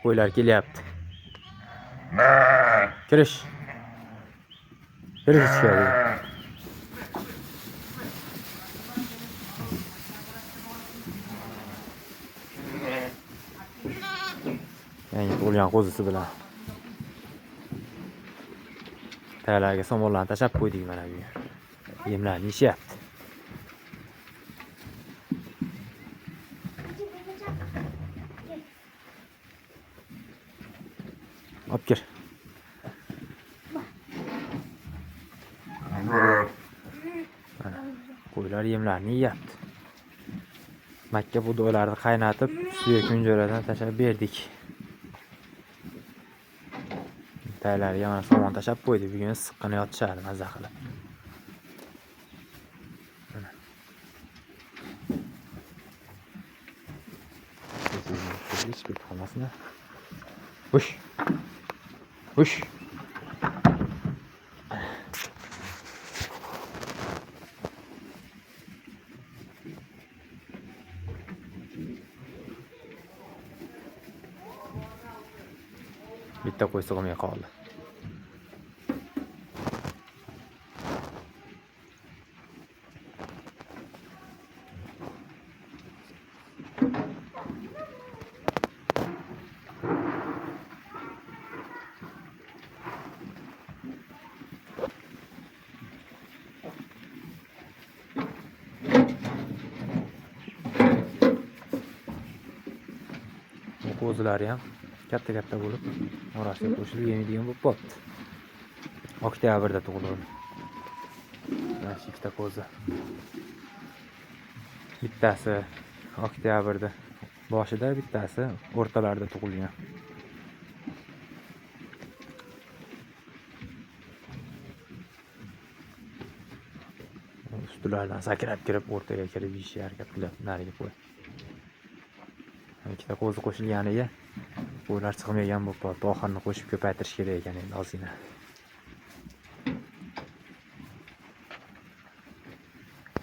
Qo'ylar kelyapti. Kirish. Kirish ichkariga. Yangi tug'ilgan qo'zisi bilan. Tayalarga somonlarni tashlab qo'ydik mana bu yerga. Yemlarni yeyishyapti. Olib kir. Mana qo'ylar yemlarni yeyapti. Makka bug'doylarni qaynatib, ustiga kunjaradan tashlab berdik. Taylariga mana somon tashlab qo'ydik. Bugun issiqqina yotishadi maza qilib. Mana. Hech bir qolmasin. Hush. Hush. Bitta qo'y sig'may qoldi. Bu qo'zilari ham katta-katta bo'lib orasiga qo'shilib yemaydigan bo'lib qolibdi. Oktyabrda tug'ilgan. Mana shu ikkita qo'zi. Bittasi oktyabrda boshida, bittasi o'rtalarida tug'ilgan. Ustilaridan sakrab kirib, o'rtaga kirib yeyishga harakat qilyapti narigi qo'y. Ikkita qo'zi qo'shilganiga qo'ylar chiqmagan bo'lib qoldi. Oxirini qo'shib ko'paytirish kerak ekan endi ozgina.